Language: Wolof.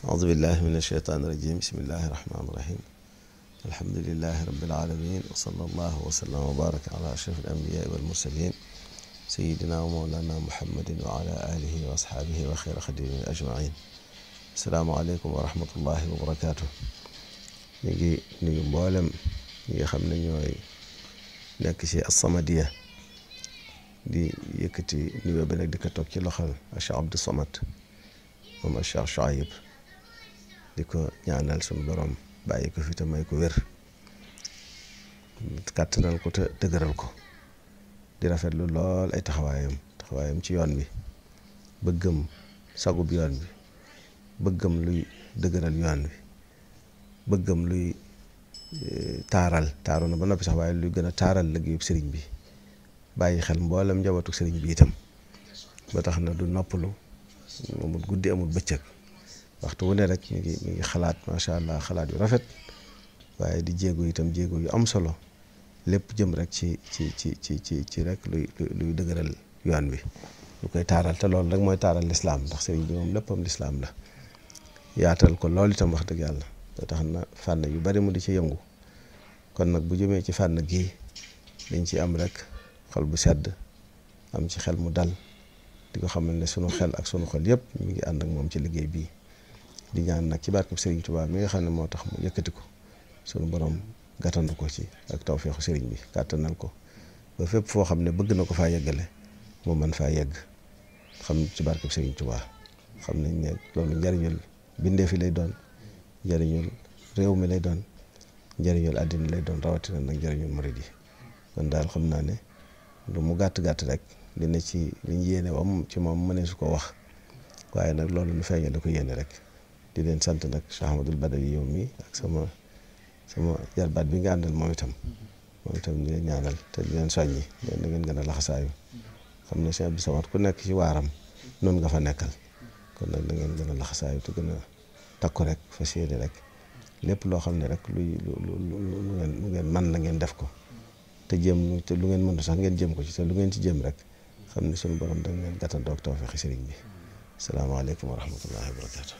أعوذ بالله من الشيطان الرجيم بسم الله الرحمن الرحيم الحمد لله رب العالمين وصلى الله وسلم وبارك على أشرف الأنبياء والمرسلين سيدنا ومولانا محمد وعلى آله وأصحابه وخير خديمه أجمعين. السلام عليكم ورحمة الله وبركاته. نيجي مبولم نيجي خمنا ñoy nek ci As-Samadiyya di yëkëti nuyoo bi nag di ko toog ci loxol Cheikh Abdou Samad moom Cheikh Chouaib di ko ñaanal suñu borom bàyyi ko fi te may ko wér kàttanal ko te dëgëral ko di rafetlu lool ay taxawaayam ci yoon bi bëggam sagub yoon bi bëggam luy dëgëral yoon bi bëggam luy taaru na ba noppi sax waaye luy gën a taaral liggéeyub sëriñ bi bàyyi xel mboolem njabootu sëriñ bi itam ba tax na du noppalu amul guddi amul bëccëg waxtu wu ne rek mi ngi xalaat macha allah xalaat yu rafet waaye di jéego itam jéego yu am solo lépp jëm rek ci rek luy dëgëral yoon bi lu koy taaral te loolu rek mooy taaral lislaam ndax sëriñ bi moom léppam lislaam la yaatal ko loolu itam wax dëgg yàlla ba tax na fànn yu bari mu di ci yëngu kon nag bu jëmee ci fànn gii dañ ci am rek xol bu sedd am ci xel mu dal di ko xamal ne sunu xel ak sunu xol yëpp mi ngi ànd ak moom ci liggéey bii di ñaan nag ci barkeb Serigne Touba mi nga xam ne moo tax mu yëkkati ko sunu borom gàttandu ko ci ak tawfeexu Serigne bi kàttanal ko ba fépp foo xam ne bëgg na ko faa yeggale mu mën faa yegg xam ci barkeb Serigne Touba xam nañ ne loolu njariñul bindee fi lay doon njariñul réew mi lay doon njariñul àddina lay doon rawatina nag njariñul murid yi kon daal xam naa ne lu mu gàtt rek li ne ci liñ yéene wam ci moom mënee su ko wax waaye nag loolu nu feeñal da ko yéene rek di leen sant nag Cheikh Ahmadul Badawi yow mi ak sama jarbaat bi nga àndal moom itam di leen ñaanal te di leen soññi leen da ngeen gën a laxasaayu xam ne Cheikh Abdou Samad ku nekk ci waaram noonu nga fa nekkal kon nag da ngeen gën a laxasaayu te gën a takku rek fas yéene rek lépp loo xam ne rek lu ngeen man la ngeen def ko te jéem te lu ngeen mëntu sax ngeen jëm ko ci te lu ngeen ci jëm rek xam ne suñu borom da ngeen gàttandoo ak tawfeexi sëriñ bi asalaamaaleykum wa rahmatullahi wa barakaatu.